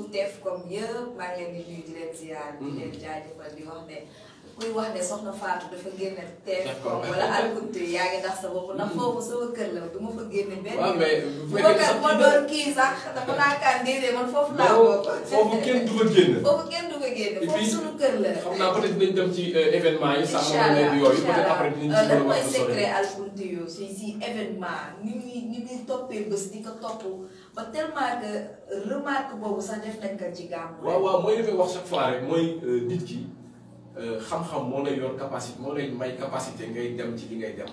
bu TFCOM yëpp maa ngi leen di nuyu di leen ziar. di leen jaajëfal di wax ne kuy wax ne soxna Fatou dafa génne TFCOM wala Alkounte yaa ngi ndax sa bopp ndax foofu sama kër la du ma fa génne benn. waaw mais bu fekkee sax ma doon kii sax dafa naakaan déedéet man foofu laa bokk. foofu kenn du fa génn. foofu kenn du fa génne foofu suñu kër la. xam naa peut-être dinañ dem ci événement yi. incha allah yooyu peut-être après dinañ ci lan mooy secret Alkounte yoo si événement ni muy toppee bés di ko topp ba tellement que remarque boobu sax def nañ ko ci gàmmu. waaw mooy dafay wax chaque fois rek mooy nit ki xam-xam moo lay yor capacité moo lay may capacité ngay dem ci li ngay dem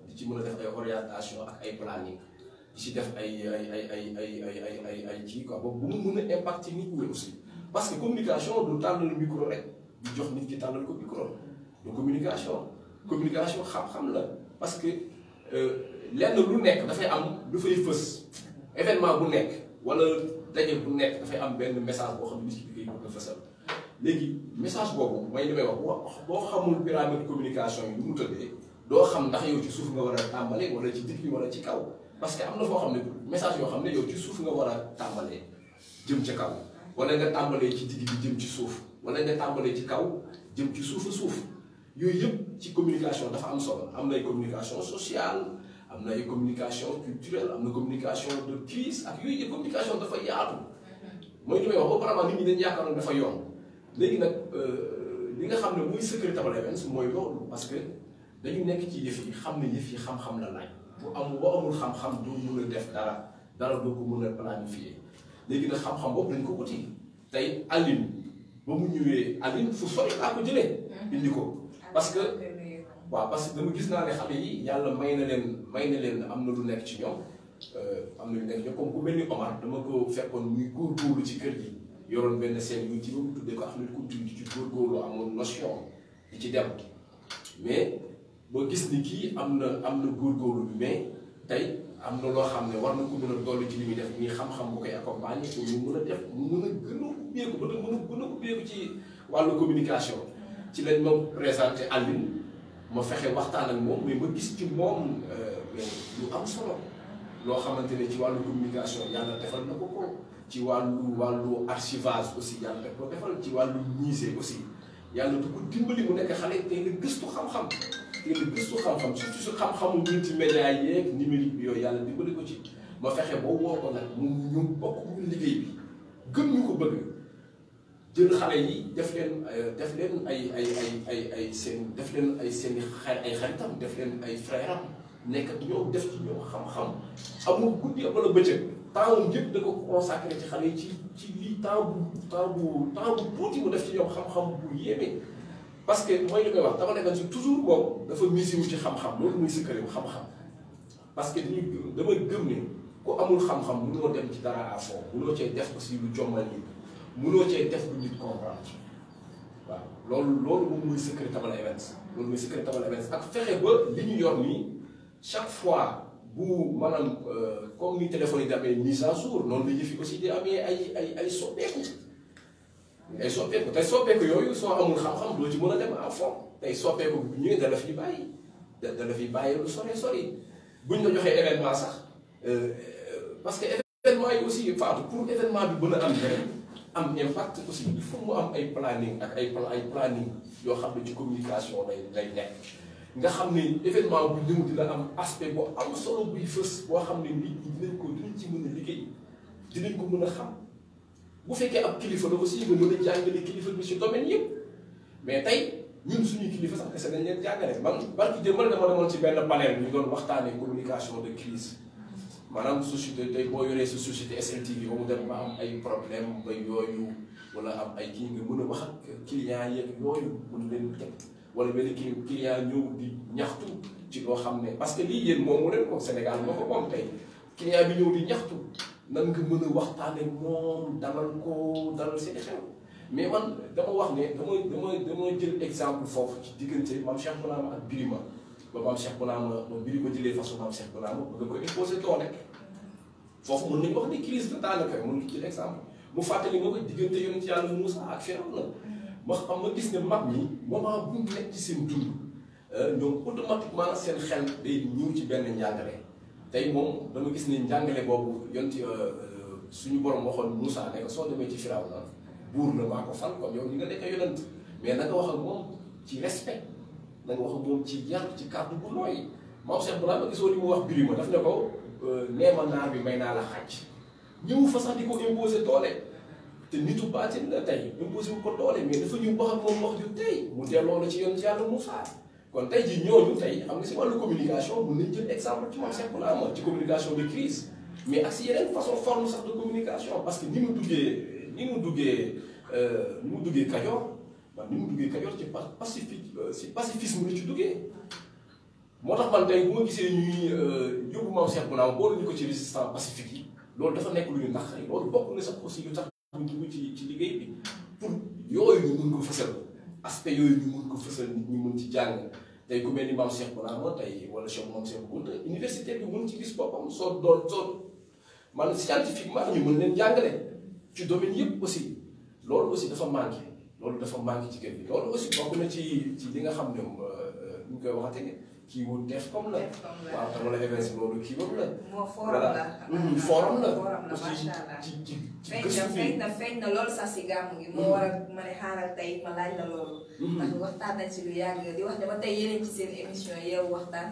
di ci mën a def ay orientation ak ay planning di ci def ay kii quoi boobu bu mu mën a impacter nit ñi aussi parce que communication du tàllal micro rek du jox nit ki tàllal ko micro du communication xam-xam la parce que lenn lu nekk dafay am lu fay fës événement bu nekk wala daje bu nekk dafay am benn message boo xam ne nit ki koy bëgg a fësal léegi message boobu mooy li may wax boo xamul pyramide communication yi lu mu tëddee doo xam ndax yow ci suuf nga war a tàmbalee wala ci digg bi wala ci kaw parce que am na foo xam ne message yoo xam ne yow ci suuf nga war a tàmbalee jëm ca kaw wala nga tàmbalee ci digg bi jëm ci suuf wala nga tàmbalee ci kaw jëm ci suuf yooyu yëpp ci communication dafa am solo am na ay communication sociale am na ay communication culturelle am na communication de crise ak yooyu yëpp communication dafa yaatu mooy li may wax auparavant nit ñi dañu yaakaaroon dafa yomb léegi nag li nga xam ne muy secret Tabala Events mooy loolu parce que dañu nekk ci yëf yi xam ne yëf yi xam-xam la laaj boo amul xam-xam doo mën a def dara doo ko mën a planifier léegi nag xam-xam boobu dañ ko wuti tey Aline ba mu ñëwee Aline fu sori laa ko jëlee indi ko parce que waaw parce que dama gis naa ne xale yi yàlla may na leen am na lu nekk ci ñoom comme ku mel ni Omar dama ko fekkoon muy góorgóorlu ci kër gi yoroon benn seen yu ci ba mu tuddee ko Ahmed Couture ci góorgóorlu amoon notion di ci dem mais boo gis ni kii am na góorgóorlu bi mais tey am na loo xam ne war na ko mën a dolli ci li muy def nii xam-xam bu koy accompagner pour mu mën a def mu mën a gën a ubbeeku ba mën a ubbeeku ci wàllu communication ci lañ ma présenté Aline ma fexe waxtaan ak moom mais ma gis ci moom lu am solo loo xamante ne ci wàllu communication yàlla defal na ko ci wàllu archivage aussi yàlla def ko defal ci wàllu musée aussi yàlla du ko dimbali mu nekk xale tey la gëstu xam-xam surtout su xam-xamu multimédia yeeg numérique bi yooyu yàlla dimbali ko ci ma fexe ba woo ko nag mu ñu bokk ñu liggéey bi gën ñu ko bëgg jël xale yi def leen ay seen ay xaritam def leen ay frère am nekk ak ñoom def ci ñoom xam-xam amul guddi wala bëccëg temps yëpp da ko consacré ci xale yi ci lii temps bu tuuti mu def ci ñoom xam-xam bu yéeme parce que mooy li koy wax Tabala Events toujours moom dafa misé wu ci xam-xam loolu muy secret bu xam-xam parce que dama gëm ne ku amul xam-xam mënoo dem ci dara à fond mënoo cee def aussi lu jommal nit mënoo cee def lu nit comprendre waaw loolu moom muy secret Tabala Events loolu muy secret Tabala Events ak fexe ba li ñu yor nii chaque fois bu maanaam comme ni téléphone yi di amee mise à jour noonu la yëf yi aussi di amee ay soppeeku tey soppeeku yooyu soo amul xam-xam doo ci mën a dem à fond tey soppeeku bu ñëwee da la fiy bàyyi lu sori buñ la joxee événement sax parce que événement yi aussi Fatou pour événement bi mën a am njëriñ am impact aussi il faut mu am ay planning ak ay planning yoo xam ne ci communication lay nekk nga xam ne événement bu ñëw dina am aspect boo am solo buy fës boo xam ne nit ñi dinañ ci mën a liggéey dinañ ko mën a xam bu fekkee ab kilifa la aussi nga mën a jàngale kilifa bi ci domaine yëpp mais tey ñun suñuy kilifa sax kese dañ leen jàngale man barki jëmal dama demoon ci benn panel ñu doon waxtaanee communication de crise maanaam société tey boo yoree sa société SLTV ba mu dem ba am ay problème ba yooyu wala am ay kii nga mën a wax ak client yeeg yooyu mën leen teg wala benn client ñëw di ñaxtu ci loo xam ne parce que lii yéen moomu leen ko Sénégal moo ko moom tey client bi ñëw di ñaxtu nan nga mën a waxtaane moom dalal seen xew mais man dama wax ne dama jël exemple foofu ci diggante maam Cheikh Bounama ak Birima ba maam Cheikh Bounama ba biri ko jëlee façon maam Cheikh Bounama bëgg ko imposé too rek foofu mën nañu wax ne crise la daanaka mën nga jël exemple mu fàttali nga ko diggante yonent yàlla Moussa ak Firawna ma gis ne mag ñi moment bu nekk ci seen dund ñoom automatiquement seen xel day ñëw ci benn njàngale tey moom dama gis ne njàngale boobu yonti suñu borom waxoon Moussa ne ko soo demee ci Firawna buur la maa ko fal kon yow ni nga nekk yonent mais na nga wax ak moom ci respect na nga wax ak moom ci yar ci kàddu bu nooy maam Cheikh bu ma gisoo li mu wax Birima daf ne ko neema naar bi may naa la xàcc ñëw fa sax di ko imposer doole te nitu baatin la tey imposer wu ko doole mais dafa ñëw wax ak moom wax ju tey mu delloo la ci yoon ci yàlla Moussa kon tey jii ñooñu tey xam nga si wàllu communication mën nañ jël exemple ci maam Cheikh bu ci communication de crise mais ak si yeneen façon forme sax de communication parce que ni mu duggee Kajoor man ni mu duggee Kajoor ci pacifisme la ci duggee moo tax man tey bu ma gisee ñuy yóbbu maam Cheikh bu boole ñu ko ci résistance pacifique yi loolu dafa nekk lu ñu naqari loolu bokk na sax aussi lu tax ñu dugg ci liggéey bi pour yooyu ñu mun ko fësal aspect yooyu ñu mun ko fësal nit ñi mun ci jàng tey ku mel ni maam Cheikh Bounama tey wala Cheikh Maam Cheikh Kounta université bi mun ci gis boppam soo man scientifiquement ñu mën leen jàngale ci domaine yëpp aussi loolu aussi dafa manqué ci kër gi loolu aussi bokk na ci li nga xam ne ñu koy waxatee kii wu def comme la waaw te wala événement loolu kii boobu la. moo forum la macha allah feeñ na loolu sax si gàmmu gi. moo war a ma ne xaaral tey ma laaj la loolu. ndax waxtaan nañ si lu yàgg di wax dama tey yéen ci seen émission Yeewu Waxtaan.